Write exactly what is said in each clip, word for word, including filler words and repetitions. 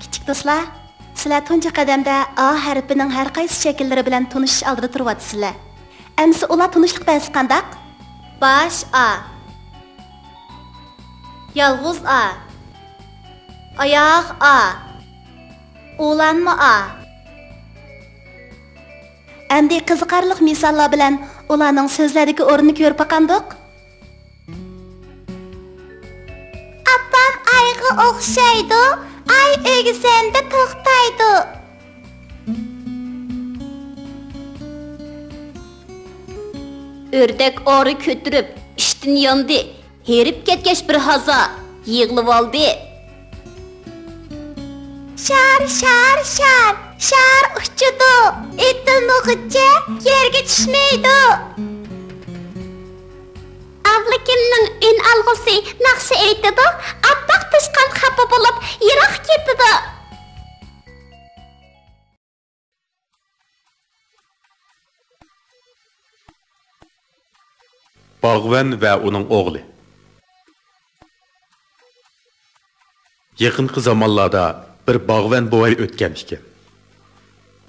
كىچىك دوستلار، سىلەر تۇنجى قەدەمدە ئا ھەرپىنىڭ ھەر قايسى شەكىللىرى بىلەن تونۇشۇش ئالدىدا تۇرۇۋاتىسىلەر. ئەمسە ئۇلار تونۇشلۇق بەرسە قانداق؟ باش ئا، يالغۇز ئا، ئاياغ ئا، ئۇلانما ئا. ئەمدى قىزىقارلىق مىساللار بىلەن ئۇلارنىڭ سۆزلەردىكى ئورنىنى كۆرۈپ باقامدۇق؟ ئاپام ئايغا ئوخشايدۇ، ئاي ئۆگزەندە توختايدۇ. ئۆردەك ئارا كۆتۈرۈپ ئىشتىن ياندى، ھېرىپ كەتكەچ بىر ھازا يىغلىۋالدى. شار، شار، شار، شار ئۇچىدۇ، ئېتىلمىغۇچە يەرگە چۈشمەيدۇ. ئابلىكىمنىڭ ئۈنئالغۇسى ناخشا ئېيتىدۇ، ئاپئاق تىشقان خاپا بولۇپ يىراق كېتىدۇ. باغۋەن ۋە ئۇنىڭ ئوغلى. يېقىنقى زامانلاردا بىر باغۋەن بوۋاي ئۆتكەن ئىكەن.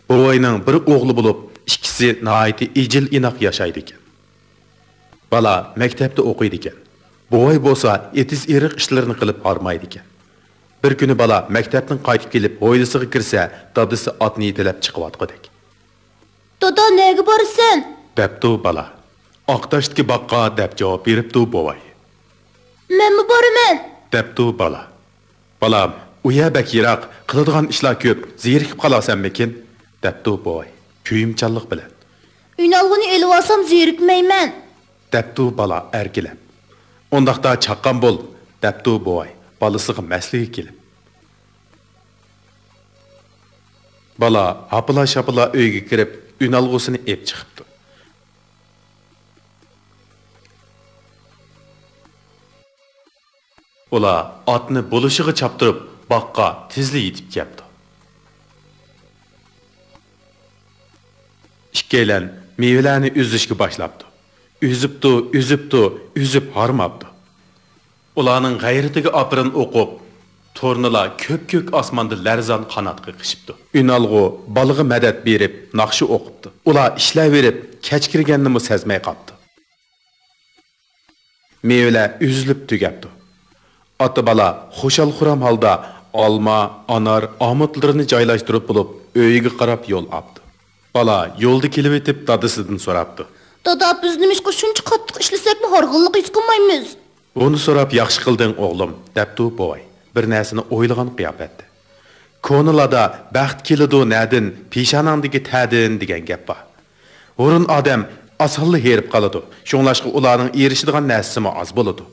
بوۋاينىڭ بىر ئوغلى بولۇپ، ئىككىسى ناھايىتى ئىجىل-ئىناق ياشايدىكەن. بالا مەكتەپتە ئوقۇيدىكەن. بوۋاي بولسا ئېتىز-ئېرىق ئىشلىرىنى قىلىپ ھارمايدىكەن. بىر كۈنى بالا مەكتەپتىن قايتىپ كېلىپ، ھويلىسىغا كىرسە، دادىسى ئاتنى يېتىلەپ چىقىۋاتقۇدەك. دادا، نەگە بارىسەن؟ دەپتۇ بالا. ئاقتاشتىكى باغقا، دەپ جاۋاب بېرىپتۇ بوۋاي. مەنمۇ بارىمەن، دەپتۇ بالا. بالام، ئۇ يەر بەك يىراق، قىلىدىغان ئىشلار كۆپ، زېرىكىپ قالارسەنمىكىن؟ دەپتۇ بوۋاي كۆيۈمچانلىق بىلەن. ئۈنئالغۇنى ئېلىۋالسام زېرىكمەيمەن، دەپتۇ بالا ئەركىلەپ. ئۇنداقتا چاققان بول، دەپتۇ بوۋاي بالىسىغا مەسلىگە كېلىپ. بالا ھاپىلا-شاپىلا ئۆيگە كىرىپ، ئۈنئالغۇسىنى ئېلىپ چىقىپتۇ. ئۇلار ئاتنى بولۇشىغا چاپتۇرۇپ، باغقا تېزلا يېتىپ كەپتۇ. ئىككىيلەن مېۋىلەرنى ئۈزۈشكە باشلاپتۇ. ئۈزۈپتۇ، ئۈزۈپتۇ، ئۈزۈپ ھارماپتۇ. ئۇلارنىڭ غەيرىتىگە ئاپىرىن ئوقۇپ، تۇرنىلار كۆپكۆك ئاسماندا لەرزان قانات قېقىشىپتۇ. ئۈنئالغۇ بالىغا مەدەت بېرىپ، ناخشا ئوقۇپتۇ. ئۇلار ئىشلەۋېرىپ، كەچ كىرگەننىمۇ سەزمەي قاپتۇ. مېۋىلەر ئۈزۈلۈپ تۈگەپتۇ. ئاتا-بالا خۇشال-خۇرام ھالدا ئالما، ئانار، ئامۇتلىرىنى جايلاشتۇرۇپ بولۇپ، ئۆيىگە قاراپ يول ئاپتۇ. بالا يولدا كېلىۋېتىپ، دادىسىدىن سوراپتۇ. دادا، بىز نېمىشقا شۇنچە قاتتىق ئىشلىسەكمۇ ھارغىنلىق ھېس قىلمايمىز؟ بۇنى سوراپ ياخشى قىلدىڭ، ئوغلۇم، دەپتۇ بوۋاي بىر نەرسىنى ئويلىغان قىياپەتتە. كونىلاردا «بەخت كېلىدۇ نەدىن، پېشانەڭدىكى تەردىن» دېگەن گەپ بار. ھۇرۇن ئادەم ئاسانلا ھېرىپ قالىدۇ، شۇڭلاشقا ئۇلارنىڭ ئېرىشىدىغان نەرسىسىمۇ ئاز بولىدۇ.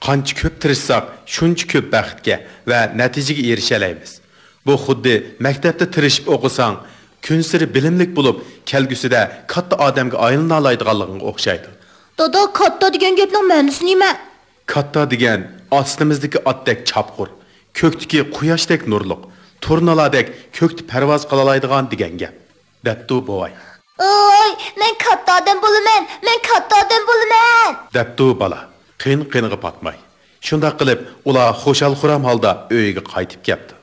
قانچە كۆپ تىرىشساق، شۇنچە كۆپ بەختكە ۋە نەتىجىگە ئېرىشەلەيمىز. بۇ خۇددى مەكتەپتە تىرىشىپ ئوقۇساڭ، كۈنسېرى بىلىملىك بولۇپ، كەلگۈسىدە كاتتا ئادەمگە ئايلىنالايدىغانلىقىڭغا ئوخشايدۇ. دادا، كاتتا دېگەن گەپنىڭ مەنىسى نېمە؟ كاتتا دېگەن ئاستىمىزدىكى ئاتتەك چاپقۇر، كۆكتىكى قۇياشتەك نۇرلۇق، تۇرنىلاردەك كۆكتە پەرۋاز قىلالايدىغان دېگەن گەپ، دەپتۇ بوۋاي. ئوي، مەن كاتتا ئادەم بولىمەن، مەن كاتتا ئادەم بولىمەن، دەپتۇ بالا قىن-قىنىغا پاتماي. شۇنداق قىلىپ، ئۇلار خۇشال-خۇرام ھالدا ئۆيىگە قايتىپ كەپتۇ.